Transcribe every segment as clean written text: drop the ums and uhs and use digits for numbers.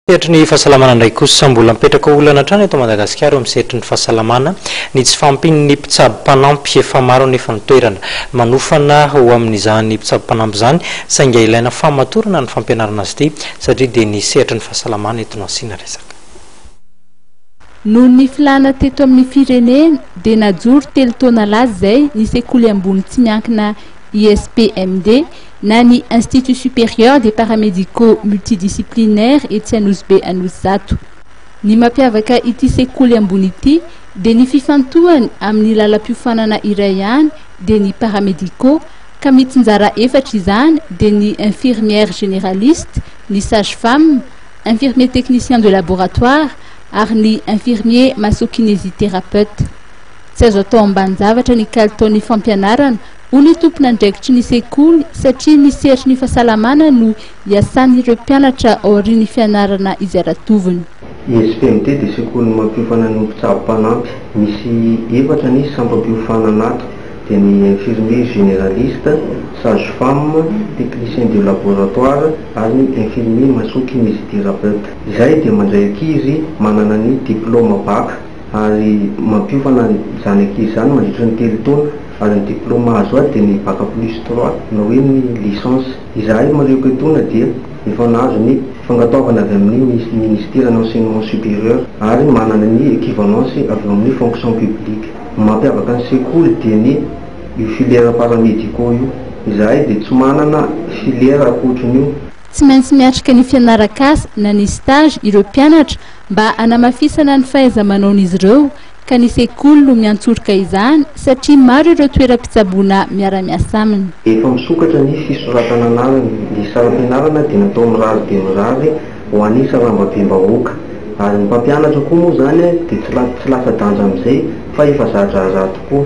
Sehatry ny fahasalamana indray kosa, mbola mipetraka olana hatrany eto Madagasikara eo amin'ny sehatry ny fahasalamana ny tsy fahampian'ny mpitsabo mpanampy. Efa maro anefa ny toerana manofana ho amin'izany mpitsabo mpanampy izany, saingy ilaina fahamatorana ny fampianarana azy ity satria dia ny sehatry ny fahasalamana eto no asiana resaka. Noho ny filàna teto amin'ny firenena dia najoro telo taona lasa izay ny sekoly ambony tsy miankina ISPMD na ny Institut Supérieur des Paramédicaux Multidisciplinaires etsy Anosibe Anosizato. Ny mampiavaka ity sekoly ambony ity dia ny fifantohany amin'ny lalam-piofanana iray ihany dia ny paramédicaux ka mitsinjara efatra izany dia ny infirmière généraliste, ny sage-femme, infirmier technicien de laboratoire ary ny infirmier masso-kinésithérapeute. Tsy azo atao ambanin-javatra ny kalitaon'ny fampianarana hoy ny tompon'andraikitry ny sekoly satria ny sehatry ny fahasalamana no iasan'ireo mpianatra aorian'ny fianarana izay ratoviny. ISPMD dia sekoly mampiofana ny mpitsabo mpanampy. Misy efatra ny sampam-piofanana ato dia ny infirmier généraliste, sage femme, technicien de laboratoire ary ny infirmier masso-kinésithérapeute. Izahay dia mandray ankizy manana ny diplaoma bac ary mampiofana izany ankizy izany mandritra ny telo taona ary ny diplaoma azo ato dia ny bac plus trois na hoe ny licence. Izahay marihiko etoana dia efa nahazo ny fankatoavana avy amin'ny ministeran'ny enseignement supérieur ary manana ny équivalence avy eo amin'ny fonction publique. Ny mampiavaka ny sekoly dia ny io filière paramédicaux io. Izahay dia tsy manana filière ankoatrin'io. Tsy maintsy miatrika ny fianaran-kasa na ny stage ireo mpianatra mba hanamafisana ny fahaiza-manaon'izy ireo ka ny sekoly no miantsoroka izany satria maro ireo toeram-pitsaboana miara-miasa aminy. Efa misokatra ny fisoratana anarana. Ny saram-pianarana dia natao mirary dia mirary ho an'ny sarambabem-bahoaka. Ary ny mpampianatra koa moa izany dia tsy tsy latsa-danja amin'izay fa efa za-draharaha tokoa.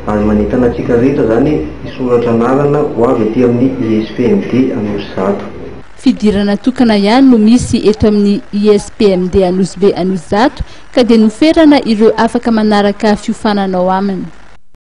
Ary manentana antsika rehetra izany hisoratra anarana ho avy aty amin'ny ISPMD Anosizato. Fidirana tokana ihany no misy eto amin'ny ISPMD Anosibe Anosizato ka dia noferana ireo afaka manaraka fiofanana ao aminy.